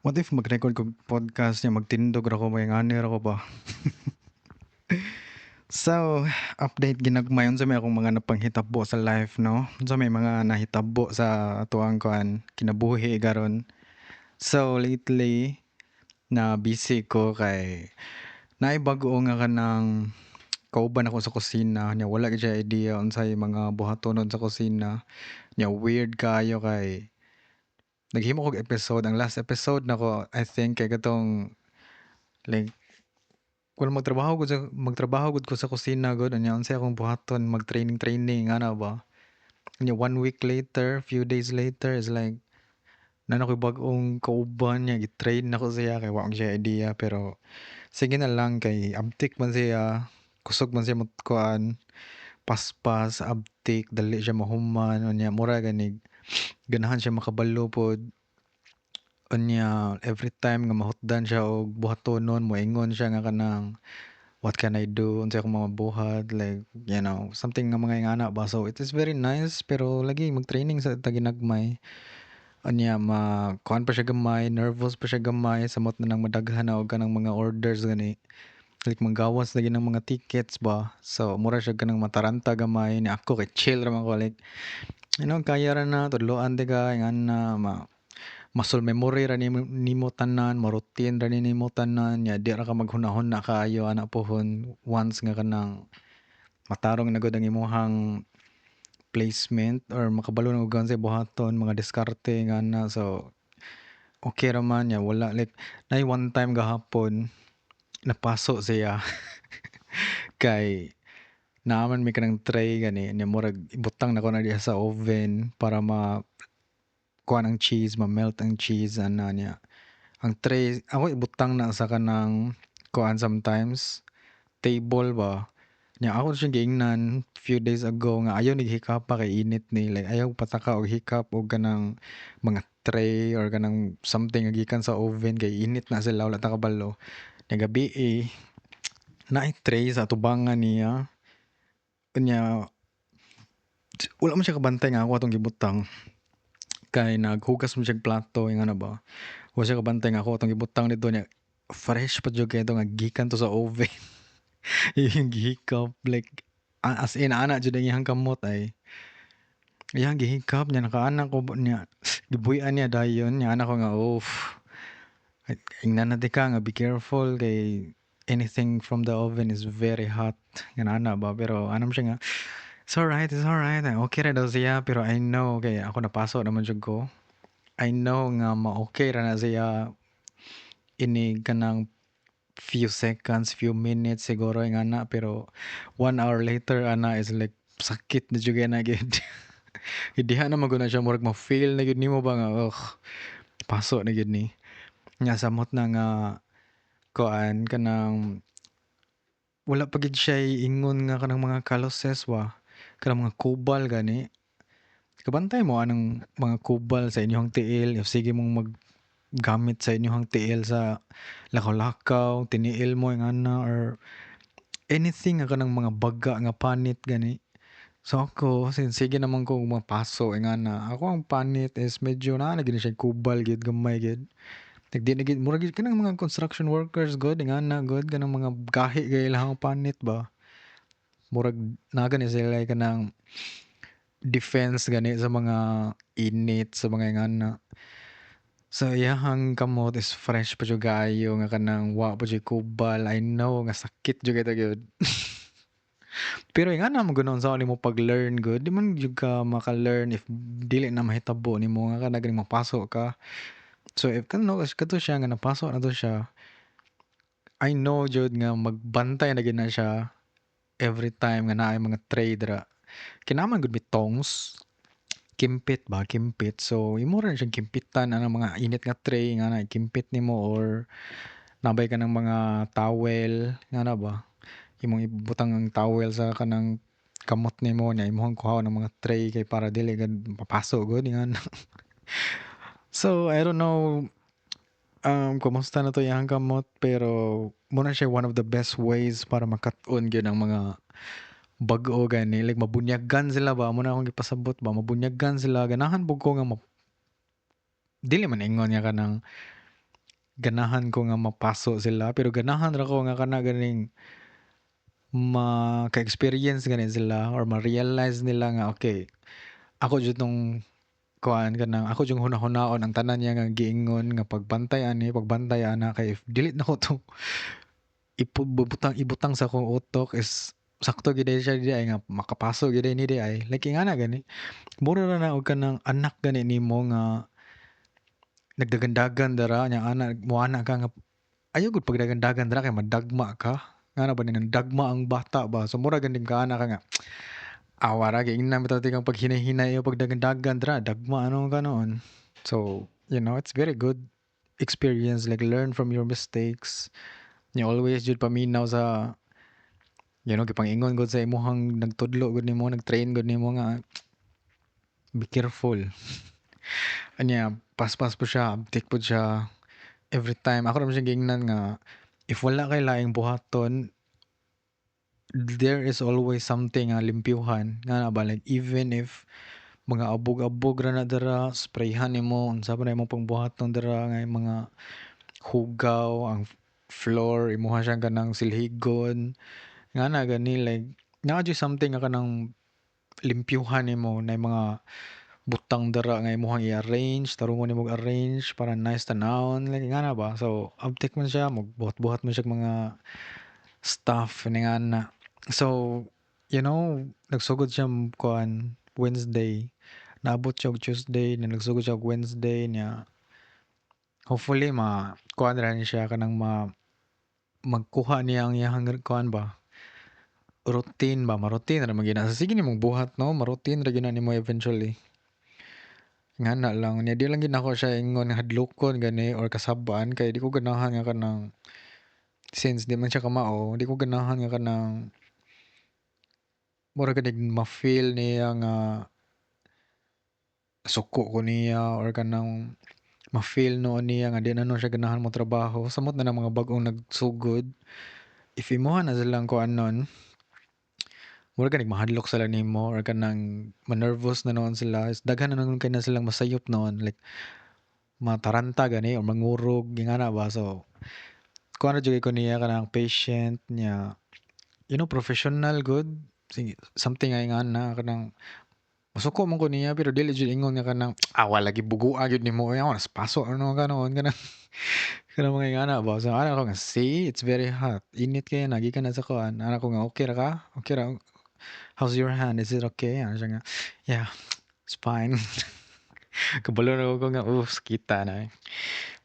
What if mag-record kog podcast niya magtindog ra ko, may ngani ra ko ba? So, update ginagmay unsa may akong mga napanghitabo sa life, no? Unsa may mga nahitabo sa atoang kuan kinabuhi karon. So, lately na busy ko kay naay bag-o nga kanang kauban ako sa kusina nya wala gyud siya idea unsay mga buhatonon sa kusina. Nya weird kaayo kay naghimo kog episode, ang last episode nako, I think, kay katong like kung magtrabaho gud ko sa kusina gud, unya unsay akong buhaton, mag-training training ana ba. Unya one week later, few days later is like naa na koy bag-ong kauban nya gi-train nako siya kay wa man siya idea, pero sige na lang kay abtik man siya, kusog man siya kuan paspas, abtik, dali siya mahuman, unya mura ganig ganahan siya makabalo pod. Unya every time nga mahutdan siya og buhatonon, moingon siya nga kanang, "What can I do? Unsay akong mga buhat?" Like, something nga mga ingana ba. So it is very nice, pero lagi mag-training sa ta ginagmay. Unya ma kuan pa siya gamay, nervous pa siya gamay, samot na nang madaghan na og kanang mga orders gani. Like manggawas lagi ng mga tickets ba. So mura siya kanang mataranta gamay ni ako kay chill ra man ko, like kaya ra na, tudloan tika ingana, ma muscle memory ra nimo tanan, ma-routine ra ni nimo tanan, nya di ra ka maghuna-huna kaayo ana pohon once nga kanang matarong na gud ang imong placement or makabalo na og unsay buhaton, mga diskarte ingana. So okay ra man nya wala, like naay one time gahapon napaso siya kay naa man mi kanang tray gani nya murag ibutang nako na diha sa oven para ma kuan ang cheese, ma-melt ang cheese ana. Niya ang tray ako ibutang na sa kanang kuan, sometimes table ba. Nya ako siyang giingnan few days ago nga ayaw ni hikapa kay init ni, like ayaw pataka og hikap og kanang mga tray or kanang something nga gikan sa oven kay init na sila, wala ta kabalo. Nya gabii naay tray sa atubangan niya, unya wala man siya kabantay nga ako atong gibutang kay naghugas man siyag plato ingana ba. Wa siya kabantay nga ako atong gibutang didto, nya fresh pa jud kay to nga gikan to sa oven. Iyang gihikap, like as in ana jud ang iyang kamot ay. Iyang gihikap nya nakaana ko niya, gibuy-an niya dayon. Nya ana ko nga, "Oof." Ingnan na tika nga be careful kay anything from the oven is very hot, ana ba. Pero ana man siya nga, "It's alright, it's alright." Okay ra daw siya, pero I know kay ako napaso naman jud ko. I know nga ma-okay ra na siya inig kanang few seconds, few minutes siguro ingana, pero 1 hour later ana is like sakit na jud kay na gyud. Diha na man gud na siya murag ma-feel na gyud nimo ba nga, ugh, paso na gyud ni. Nya samot na nga kuan kanang wala pa gyud siya ingon nga kanang mga calluses ba, kanang mga kubal gani. Kabantay mo anang mga kubal sa inyong tiil if sige mong maggamit sa inyong tiil sa lakaw-lakaw, tiniil mo ingana or anything nga kanang mga baga nga panit gani. So ako, since sige naman ko mapaso ingana, ako ang panit is medyo naa na gyud siya kubal gyud gamay gyud. Like di na gyud murag gyud kanang mga construction workers gud ingana gud, kanang mga gahi kay ilahang panit ba. Murag naa gani sila kanang defense gani sa mga init, sa mga ingana. So iyahang kamot is fresh pa jud kaayo nga kanang wa pa jud kubal. I know nga sakit jud kaayo gyud. Pero ingana man gud unsaon nimo pag-learn gud, di man jud ka maka-learn if dili na mahitabo nimo nga kana ganing mapaso ka. So if kano kato siya nga napaso na to siya, I know jud nga magbantay na gyud na siya every time nga naay mga tray dira. Kay naa man gud mi tongs, kimpit ba, kimpit. So imo ra na siyang kimpitan anang mga init nga tray nga na kimpit nimo or naa bay kanang mga towel nga na ba, imong ibutang ang towel sa kanang kamot nimo nya imong kuhaon ang mga tray kay para dili gud mapaso gud ingana. So I don't know kumusta na to iyang kamot, pero mao na siya one of the best ways para makat-on gyud ang mga bag-o gani, like mabunyagan sila ba. Mao na akong gipasabot ba, mabunyagan sila. Ganahan pud ko nga dili man ingon nga kanang Ganahan ko nga mapaso sila, pero ganahan ra ko nga kana ganing maka-experience gani sila or ma-realize nila nga okay, ako jud tong kuan, kanang ako jud huna-hunaon ang tanan niya nga giingon nga pagbantay ani, pagbantay ana, kay if dili nako to ibutang ibutang sa akong utok is sakto gid siya di ay nga makapaso gid ni di ay, like ingana gani. Mura ra na og kanang anak gani nimo nga nagdagandagan dara nya ana moana ka nga ayaw gud pagdagandagan dara kay madagma ka. Ngano ba ni dagma ang bata ba? So mura ganing kaana ka nga awa ra giingnan bitaw tika paghinay-hinay o pagdagandagan dara, dagma ano ka noon. So it's very good experience, like learn from your mistakes. You always jud paminaw sa gipang-ingon gud sa imuhang nagtudlo gud nimo, nag-train gud nimo nga be careful. Anya paspas po siya, abtik po siya every time. Ako ra man siya giingnan nga if wala kay laing buhaton, there is always something nga limpyuhan nga ba, like even if mga abog-abog ra na dara, sprayhan nimo, unsa pa na imong pangbuhaton dara nga mga hugaw ang floor, imuha siyang kanang silhigon nga na gani, like naa jud something nga kanang limpyuhan nimo na mga butang dara nga imuhang i-arrange, tarungon nimo arrange para nice tan-awon, like nga na ba. So abtik man siya, magbuhat-buhat man siya mga stuff nga na. So nagsugod siya kuan Wednesday, naabot siya og Tuesday na, nagsugod siya og Wednesday niya. Hopefully ma kuan ra ni siya, kanang ma magkuha niya ang iyahang kuan ba, routine ba, ma-routine ra man gyud na. Sige nimong buhat no, ma-routine ra gyud na nimo eventually. Ngana lang niya, di lang gyud nako siya ingon nga hadlokon gani or kasab-an kay di ko ganahan nga kanang, since di man siya kamao, di ko ganahan nga kanang mura ganig ma-feel niya nga suko ko niya or kanang ma-feel noon niya nga di na no siya ganahan mo trabaho. Samot na ng mga bag-ong nagsugod, if imuha na silang kuan nun, mura ganig mahadlok sila nimo or kanang ma-nervous na noon sila. Daghan na noon kay na silang masayop noon, like mataranta gani or mangurog ingana ba. So kuan ra jud ko niya, kanang patient niya, professional good, something nga ingana, kanang musuko man ko niya pero dili jud ingon nga kanang ah, wala lagi bugua gyud nimo, oy, ako paso ano ka noon, kanang mga ingana ba. So ana ko nga, "See, it's very hot, init kaayo na gikan na sa kuan." Ana ko nga, "Okay ra ka? Okay ra? How's your hand? Is it okay?" Ana siya nga, "Yeah, it's fine." Kabalo na ko nga kita na eh.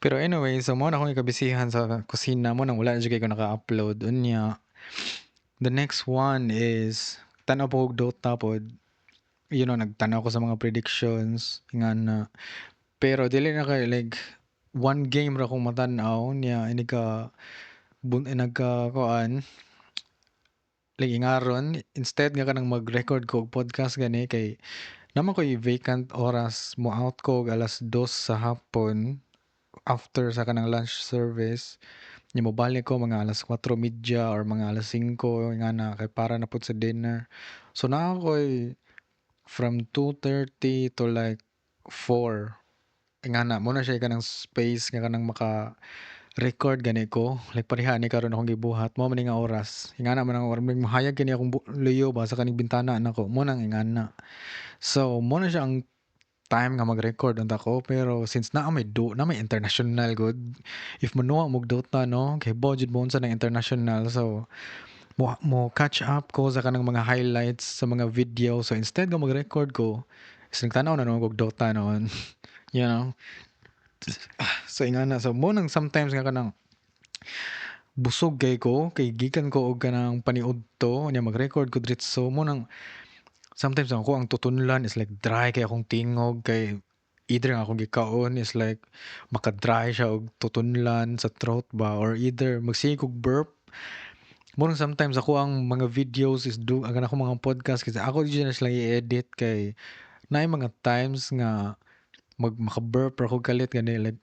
Pero anyway, so mao na akong ikabisihan sa kusina mo nang wala na jud kay ko naka-upload. Unya the next one is tan-aw po og Dota pod. Nagtan-aw ko sa mga predictions nga na, pero dili na kay like one game ra akong matan-aw niya, ini ka bun nagka kuan, like ingaron instead nga kanang mag-record ko og podcast gani kay naman ko'y vacant oras, mo out ko og 2:00 sa hapon after sa kanang lunch service nya, mobalik ko mga 4:30 or mga 5:00 ingana kay para na pud sa dinner. So naa ko'y from 2:30 to like 4 ingana, mo na siya kanang space nga kanang maka record gani ko, like pareha ani karon akong gibuhat. Mao man ni nga oras, ingana man ang oras, mahayag kini akong luyo ba sa kaning bintana nako, mo nang ingana. So mo na siya ang time nga mag-record unta ko, pero since naa may do na may international gud, if monuwa mo og Dota no, kay kabalo jud mo unsa nang international, so mo catch up ko sa kanang mga highlights sa mga video. So instead nga mag-record ko is nagtan-aw na nuon kog Dota noon. So ingana, so mo nang sometimes nga kanang busog kay ko kay gikan ko og kanang paniudto nya, mag-record ko diretso. Mo nang sometimes ako ang tutunlan is like dry kay akong tingog kay either ang akong gikaon is like maka-dry siya og tutunlan sa throat ba or either magsige kog burp. Mo nang sometimes ako ang mga videos is do ang akong mga podcast kasi ako jud na sila i-edit kay naay mga times nga mag maka-burp ra kog kalit gani, like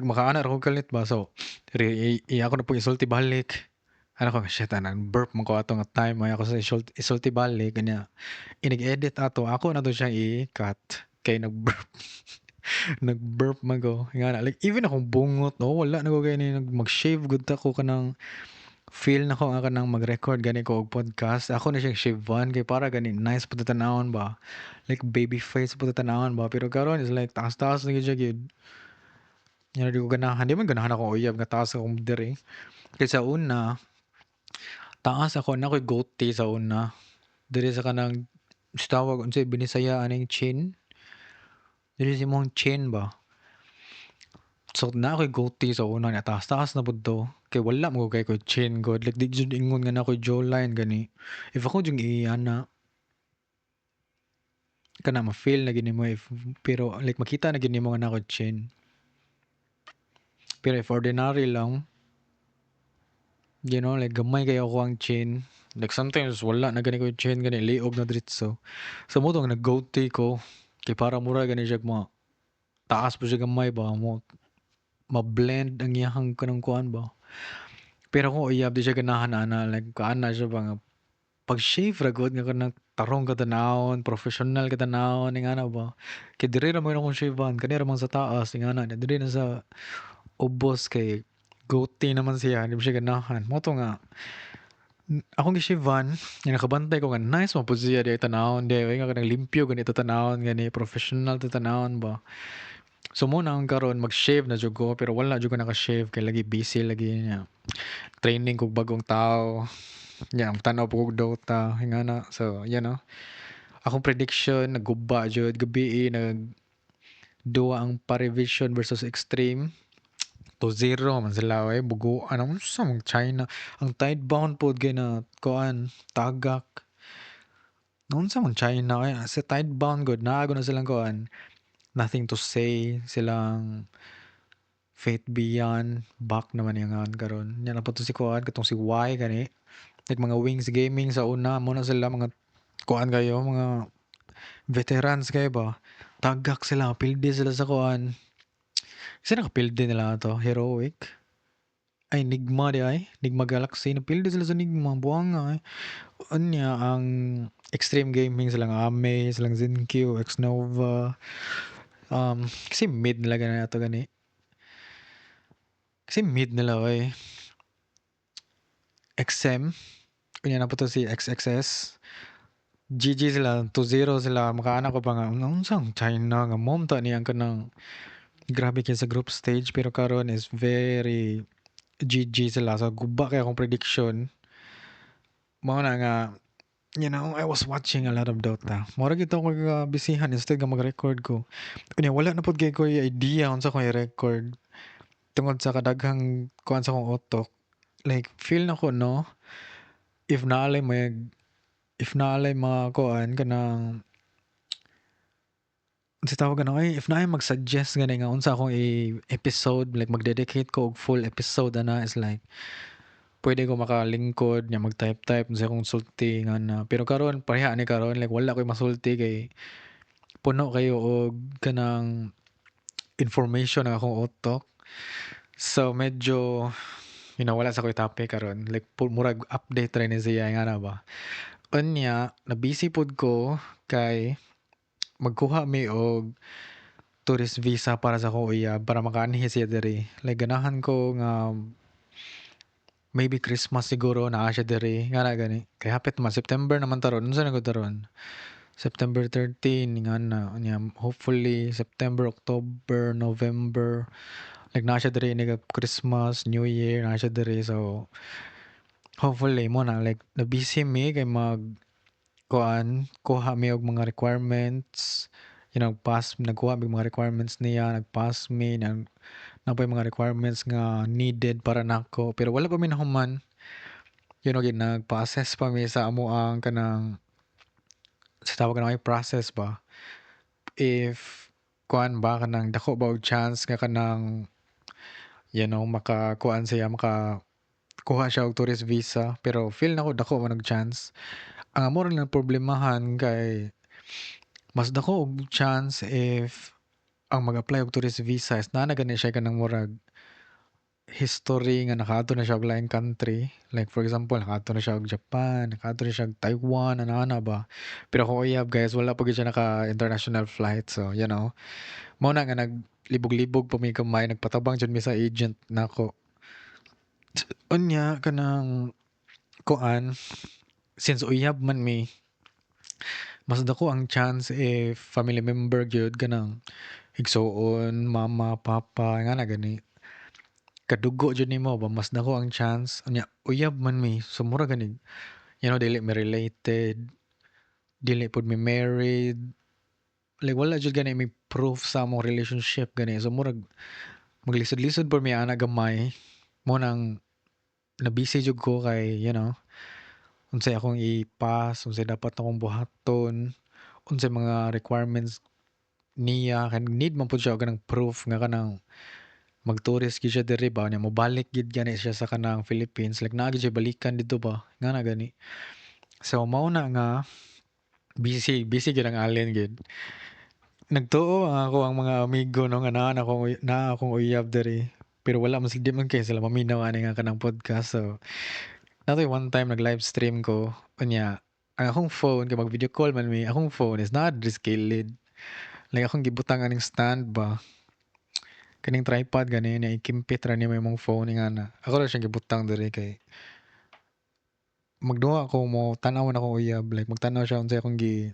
makaana ra kog kalit ba. So ako na pud isulti balik. Ana ko, "Shit, ana burp man ko ato nga time." Ay ako sa isulti balik kanya, inig-edit ato, ako na to siyang i-cut kay nag-burp. Nag-burp man ko. Nga na, like even akong bungot, no, wala na ko gani mag-shave gud ta ko kanang feel na ko nga kanang mag-record gani ko og podcast. Ako na siyang shave-an kay para gani nice pud tanawon ba. Like baby face pud tanawon ba, pero karon is like taas-taas na gyud siya gyud. Nya di ko ganahan, di man ganahan ako uyab nga taas akong diri. Kay sa una, taas ako na ako'y goatee sa una. Diri sa kanang tawag unsay Binisaya aning chin. Diri sa imong chin ba. So naa ako'y goatee sa una nya taas-taas na pud to. Kay wala man kay ko'y chin gud. Like di jud ingon nga naa ko'y jawline gani. If ako jud i-ana kana ma-feel na gyud nimo if pero like makita na gyud nimo nga naa ko'y chin. Pero if ordinary lang, like gamay kayo ako ang chin. Like sometimes wala na gani ko'y chin gani, liog na diretso. So mao to nga nag-goatee ko kay para mura gani siya ma taas pa siya gamay ba mo ma-blend ang iyahang kanang kuan ba. Pero kung uyab di siya ganahan ana, like kaana siya ba nga pag shave ra gud nga kanang tarong ka tan-awon, professional ka tan-awon ingana ba. Kay diri ra man akong shave-an, kani ra man sa taas ingana, diri na sa ubos kay goatee naman siya, di ba siya ganahan. Mao to nga akong gi-shave-an, nga nakabantay ko nga nice man pud siya diay tan-awon diay nga kanang limpyo gani to tan-awon gani, professional to tan-awon ba. So mao na ang karon mag-shave na jud ko pero wala jud ko naka-shave kay lagi busy lagi niya. Training kog bagong tao. Nya tan-aw pud kog Dota ingana. So. Akong prediction nagguba jud gabii, nag duwa ang Parivision versus Extreme. 2-0 man sila oy, buguan unsa man China. Ang Tidebound pod kay na kuan tagak. Unsa man China oy, sa Tidebound gud naa gud na silang kuan. Nothing to say silang Faith Beyond back naman yung karon. Nya na pa to si kuan katong si Y gani. Like mga Wings Gaming sa una mo na sila mga kuan kayo, mga veterans kayo ba. Tagak sila, pildi sila sa kuan. Kasi nakapildi nila to, Heroic. Ay, Nigma di ay. Nigma Galaxy. Napildi sila sa Nigma. Buwang nga eh. Unya, ang Extreme Gaming silang Ame, silang ZenQ, Xnova. Kasi mid nila gani ato gani. Kasi mid nila oy. XM. Unya na po to si XXS. GG sila, 2-0 sila. Makaana ko pa nga, unsang China nga mom ta niyang kanang grabe kay sa group stage pero karon is very GG sila. So guba kay akong prediction. Mao na nga I was watching a lot of Dota. Mao ra gyud ko bisihan instead nga mag-record ko. Unya wala na pud kay ko idea unsa ko i-record tungod sa kadaghang kuan sa akong utok. Like feel na ko no, if naalay mga kuan kanang unsa tawag ano ay, if naay mag-suggest gani nga unsa akong i-episode, like mag-dedicate ko og full episode ana, is like pwede ko makalingkod nya mag-type-type unsa akong sulti nga na. Pero karon pareha ani karon, like wala koy masulti kay puno kayo og kanang information ang akong utok. So medyo wala sa koy topic karon, like murag update ra ni siya nga na ba. Unya na busy pud ko kay magkuha mi og tourist visa para sa akong uyab para makaanhi siya diri. Like ganahan ko nga maybe Christmas siguro naa siya diri nga na gani. Kay hapit man September naman taron. Unsa na gud taron? September 13 nga na unya hopefully September, October, November like naa siya diri inig Christmas, New Year naa siya diri. So hopefully mo na like na busy mi kay mag kuan kuha mi og mga requirements, pass nagkuha mi mga requirements niya, nagpass mi nang naa mga requirements nga needed para nako pero wala pa mi nahuman. Gid nagpa-assess pa mi sa amoang kanang sa tawag na process ba. If kuan ba kanang dako ba og chance nga kanang makakuan siya, maka kuha siya og tourist visa, pero feel nako dako man og chance. Ang amo ra lang problemahan kay mas dako og chance if ang mag-apply og tourist visa is naa na gani siya kanang murag history nga nakaadto na siya og laing country. Like for example, nakaadto na siya og Japan, nakaadto na siya og Taiwan, ana-ana ba. Pero kung uyab guys, wala pa gyud siya naka international flight. So, Mao na nga naglibog-libog pa mi gamay, nagpatabang jud mi sa agent nako. Unya kanang kuan, since uyab man mi, mas dako ang chance if family member gyud, kanang igsuon, mama, papa, nga na gani. Kadugo jud nimo ba, mas dako ang chance. Unya uyab man mi, so mura gani dili mi related, dili pud mi married, like wala jud gani mi proof sa among relationship gani. So murag maglisod-lisod pud mi ana gamay. Mao nang na-busy jud ko kay unsay akong i-pass, unsay dapat akong buhaton, unsay mga requirements niya, kay need man pud siya og kanang proof nga kanang mag-tourist gyud siya diri ba, nya mobalik gyud gani siya sa kanang Philippines, like naa gyud siya balikan didto ba, nga na gani. So mao na nga busy busy gyud ang alin gyud. Nagtuo ang ako ang mga amigo, no, nga naa akong uyab diri, pero wala man di man kay sila maminaw ani nga kanang podcast. So naa toy one time nag live stream ko, unya ang akong phone, kay mag video call man mi, akong phone is naa diri sa kilid. Like akong gibutang aning stand ba, kaning tripod gani na ikimpit ra nimo imong phone ingana. Ako ra siyang gibutang diri kay magduha ko mo tan-aw na akong uyab, like magtan-aw siya unsay akong gi,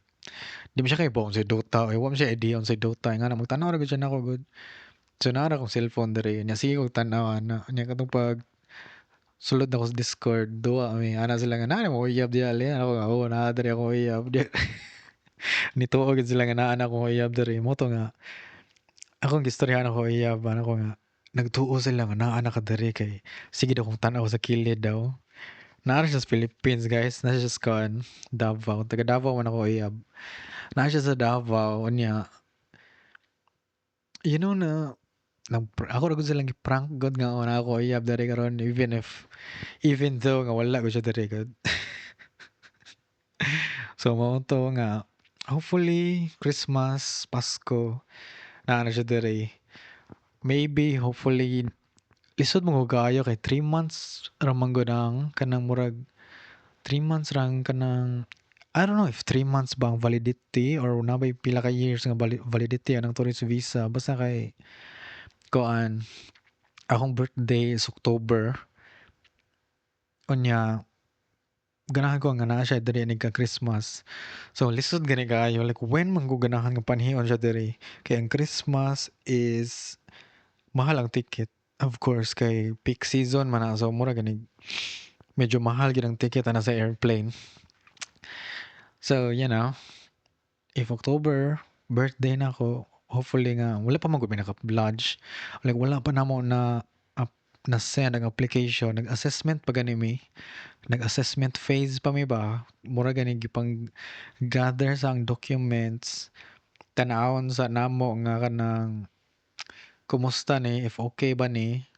di man siya kabalo unsay Dota, eh, wa man siya idea unsay Dota, ingana magtan-aw ra gyud siya nako gud. So naa ra akong cellphone diri, nya sige kog tan-aw ana, nya katong pag sulod nako sa Discord, duwa mi ana sila nga, "Naa nimo uyab diha, Alin?" Ako nga, "Oo, naa diri akong uyab." Nituo gyud sila nga naa na akong uyab diri. Mao to nga akong gistoryahan akong uyab, ana ko nga nagtuo sila nga naa na ka diri kay sige daw kong tan-aw sa kilid daw. Naa ra siya sa Philippines, guys, naa siya sa kuan, Davao, taga Davao man ako uyab. Naa siya sa Davao, unya na ako ra gud silang gi-prank gud nga naa ko uyab diri karon, even if even though nga wala gud siya diri gud. So mao to nga hopefully Christmas, Pasko, naa na siya diri. Maybe, hopefully, lisod man gud kaayo kay 3 months ra man gud ang kanang murag 3 months ra ang kanang, I don't know if 3 months ba ang validity or naa bay pila ka years nga validity anang tourist visa. Basta kay kuan, akong birthday is October. Unya ganahan ko nga naa siya diri inig ka Christmas. So lisod gani kaayo, like when man ko ganahan nga panhion siya diri, kay ang Christmas is mahal ang ticket. Of course, kay peak season man na, so mura gani medyo mahal gyud ang ticket ana sa airplane. So, if October birthday nako, hopefully nga wala pa man gud mi naka-lodge. Like wala pa namo na up, na send ang application, nag-assessment pa gani mi. Nag-assessment phase pa mi ba? Mura gani gipang gather sa ang documents, tan-awon sa namo nga kanang kumusta ni, if okay ba ni,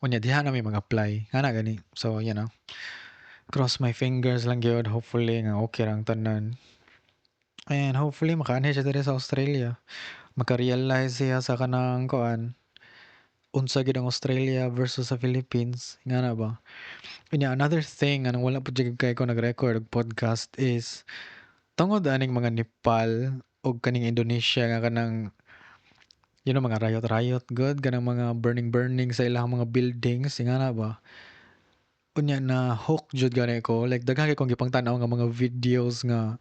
unya diha na mi mag-apply. Ngana gani. So, cross my fingers lang gyud, hopefully nga okay ra ang tanan. And hopefully makaanhi siya diri sa Australia. Maka-realize siya sa kanang kuan, unsa gyud ang Australia versus sa Philippines, ngana ba. Unya another thing anong wala pud jud kay ko nag-record og podcast is tungod aning mga Nepal ug kaning Indonesia nga kanang mga riot-riot gud, kanang mga burning-burning sa ilang mga buildings, ingana ba. Unya na hook jud gani ko, like daghan kay kong gipangtan-aw nga mga videos nga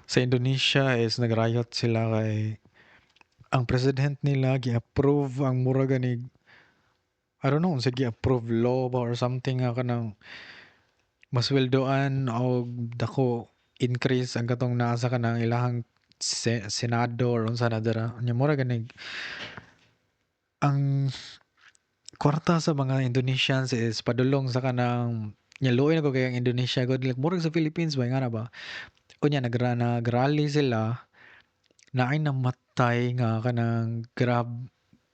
sa Indonesia is nag-riot sila kay ang president nila gi-approve ang mura ganig, I don't know unsa gi-approve, law ba or something, nga kanang masweldoan og dako increase ang katong naa sa kanang ilahang senado or unsa na dira. Nya mura ganig ang kwarta sa mga Indonesians is padulong sa kanang, nya luoy na ko kay ang Indonesia gud, like murag sa Philippines ba, ngana ba. Unya nag-rally sila, naay namatay nga kanang Grab,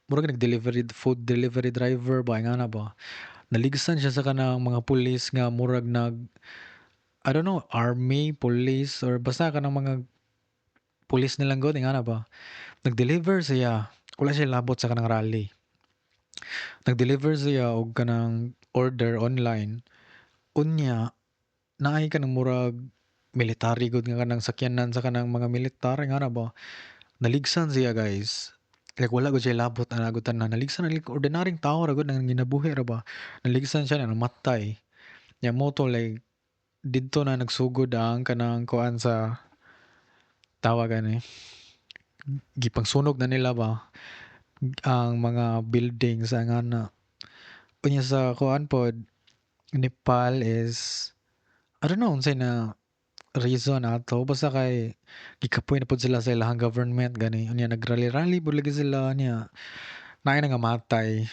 murag nag-delivery, food delivery driver ba, ngana ba. Naligsan siya sa kanang mga pulis nga murag nag, I don't know, army, police or basta kanang mga pulis nilang gud, ingana ba. Nag-deliver siya, wala siya labot sa kanang rally. Nag-deliver siya og kanang order online. Unya naay kanang murag military gud nga kanang sakyanan sa kanang mga militar, ingana ba. Naligsan siya, guys. Like wala gud siya labot ana gud tanan, naligsan na, like ordinaryong tao ra gud nang ginabuhi ra ba. Naligsan siya na namatay. Nya mo to, like didto na nagsugod ang kanang kuan sa tawag ani, gipangsunog na nila ba ang mga buildings ang ana. Unya sa kuan pod, Nepal is, I don't know unsay na reason ato, basta kay gikapoy na pud sila sa ilahang government gani. Unya nagrally-rally pud lagi sila niya, naay nangamatay.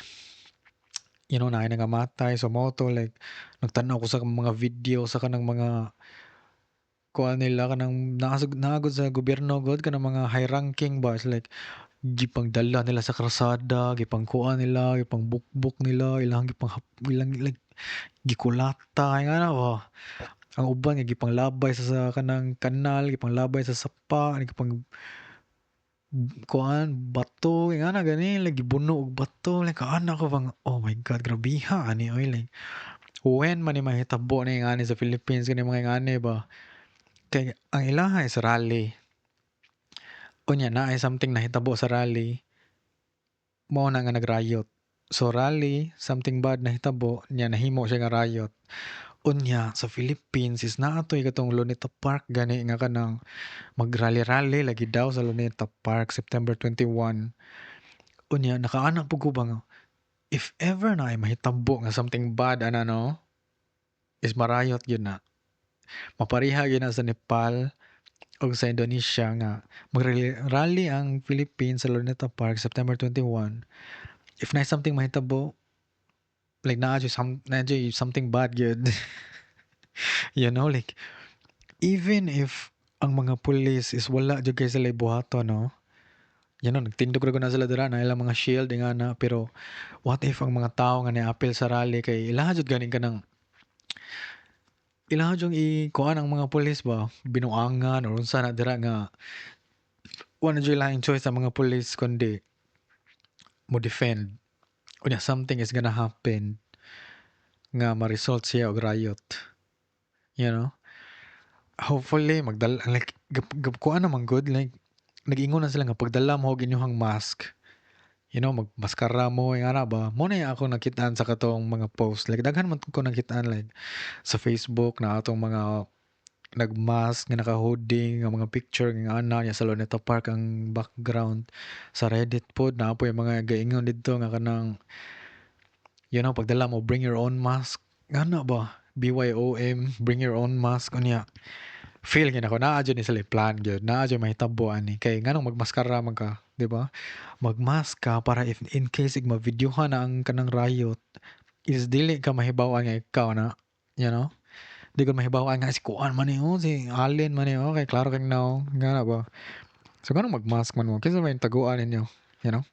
Naay nangamatay. So mao to, like nagtan-aw ko sa mga video sa kanang mga kuan nila, kanang naa gud sa gobyerno gud, kanang mga high ranking ba. It's like gipangdala nila sa krasada, gipangkuan nila, gipangbukbok nila, ilang gipang ilang like gikulata nga ba. Ang uban nga gipanglabay sa kanang kanal, gipanglabay sa sapa, gipang kuan bato, ingana gani, like gibuno og bato. Like ana ko bang, "Oh my God, grabiha ani oy." Like when man ni mahitabo ni ingani sa Philippines kani mga ingani ba? Kay ang ilaha is rally. Unya naay something nahitabo sa rally, mao na nga nag-riot. So rally, something bad nahitabo, nya nahimo siya nga riot. Unya sa Philippines is naa toy katong Luneta Park gani nga kanang mag-rally-rally lagi daw sa Luneta Park September 21. Unya nakaana pud ko ba nga if ever naay mahitabo nga something bad ana, no, is marayot gyud na. Mapareha gyud na sa Nepal ug sa Indonesia nga mag-rally ang Philippines sa Luneta Park September 21. If naay something mahitabo, like naa jud something bad gyud. Like even if ang mga pulis is wala jud kay sila buhaton, no? Nagtindog ra na sila dira na ilang mga shield ingana, pero what if ang mga tao nga niapil sa rally kay ilaha jud ganing kanang ilaha jud i-kuan ang mga pulis ba, binuangan or unsa na dira nga wala jud laing choice ang mga pulis kundi mo defend. Unya something is gonna happen nga ma-result siya og riot. Hopefully magdala, like kuan naman gud, like nag-ingon na sila nga pagdala mo og inyong mask. Magmaskara mo ingana ba. Mo na ako nakitaan sa katong mga post. Like daghan man ko nakitaan, like sa Facebook na atong mga nagmask nga naka-hoodie nga mga picture nga ana niya sa Luneta Park ang background. Sa Reddit pod naa poy mga gaingon didto nga kanang pagdala mo, bring your own mask. Ngana ba? BYOM, bring your own mask. Unya feel gyud nako naa jud ni sila plan gyud. Naa jud mahitabo ani kay nganong magmaskara man ka, di ba? Magmask ka para if in case ig ma-videohan na ang kanang riot is dili ka mahibaw-an nga ikaw na. Di ko mahibaw-an nga si kuan man ni, oh, si Allen man ni, oh, kay klaro kay no, nga na ba. So nganong magmask man mo? Kinsa may taguan ninyo, you know?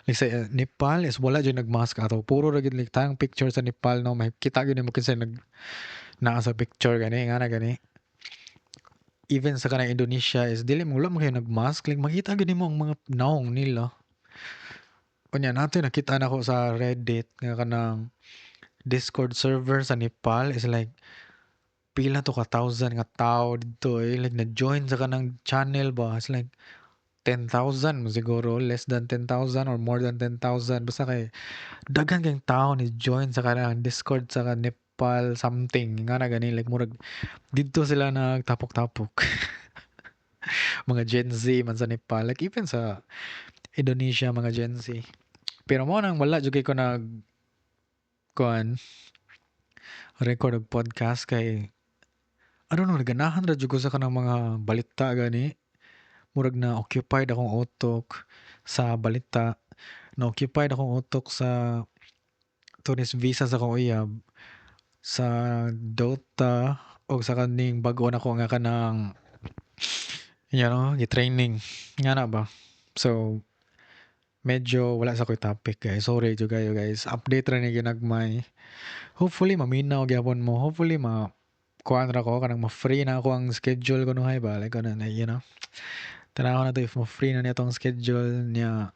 Like sa Nepal is wala jud nagmask ato. Puro ra gyud, like tayong picture sa Nepal, no, makita gyud nimo kinsa nag naa sa picture gani nga na gani. Even sa kanang Indonesia is dili mo, wala man kayo nagmask, like makita gyud nimo ang mga nawong nila. Unya nato nakita nako sa Reddit nga kanang Discord server sa Nepal is like pila to ka thousand nga tao didto eh, like na-join sa kanang channel ba. It's like 10,000 mo siguro, less than 10,000 or more than 10,000, basta kay daghan kayong tao ni join sa kanang Discord sa Nepal something nga na gani. Like murag didto sila nagtapok-tapok, mga Gen Z man sa Nepal, like even sa Indonesia mga Gen Z. Pero mo nang wala jud kay ko nag kuan record og podcast kay I don't know, naganahan ra jud ko sa kanang mga balita gani. Murag na occupied akong utok sa balita, na occupied akong utok sa tourist visa sa akong uyab, sa Dota o sa kaning bag-o nako nga kanang gi-training nga na ba. So medyo wala sa koy topic, guys. Sorry jud kayo, guys. Update ra ni ginagmay. Hopefully maminaw gyapon mo. Hopefully ma kuan ra ko, kanang ma-free na ako ang schedule ko nuhay ba, like kana na. Tanaw na to if ma-free na niya tong schedule niya.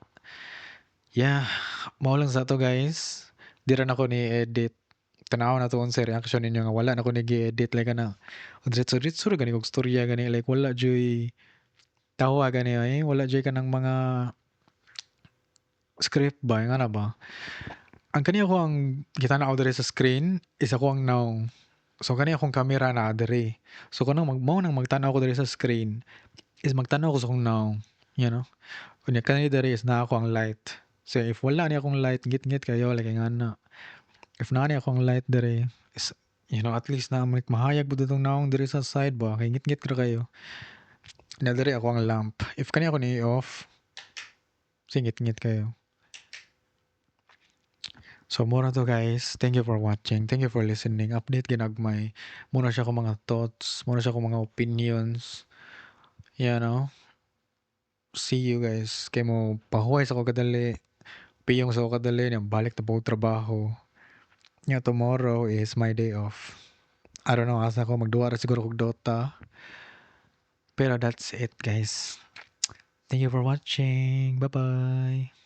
Yeah, mao lang sa to, guys. Di ra nako ni edit. Tanaw na to unsay reaction ninyo nga wala na ko ni gi-edit, like kana diretso-diretso ra gani kog storya gani, like wala juy tawa gani, eh, wala juy kanang mga Script ba nga na ba? Ang kani ako ang gitanaw diri sa screen is ako ang nawong. So kani akong camera naa diri. So kanang mag mao nang magtan-aw ko diri sa screen is magtan-aw ko sa akong nawong. Unya kani diri is naa ako ang light. So if wala ni akong light, ngit-ngit kayo like ingana. If naa ni akong light diri is at least na mahayag pud atong nawong diri sa side ba kay ngit-ngit ra kayo. Na diri ako ang lamp. If kani ako ni off, singit-ngit kayo. So mao ra to, guys. Thank you for watching. Thank you for listening. Update ginagmay. Mao na siya akong mga thoughts, mao na siya akong mga opinions. See you, guys. Kay mo pahuway sa ko kadali. Piyong sa ko kadali, nya balik na pud trabaho. Nya tomorrow is my day off. I don't know asa ko, magduwa ra siguro kog Dota. Pero that's it, guys. Thank you for watching. Bye-bye.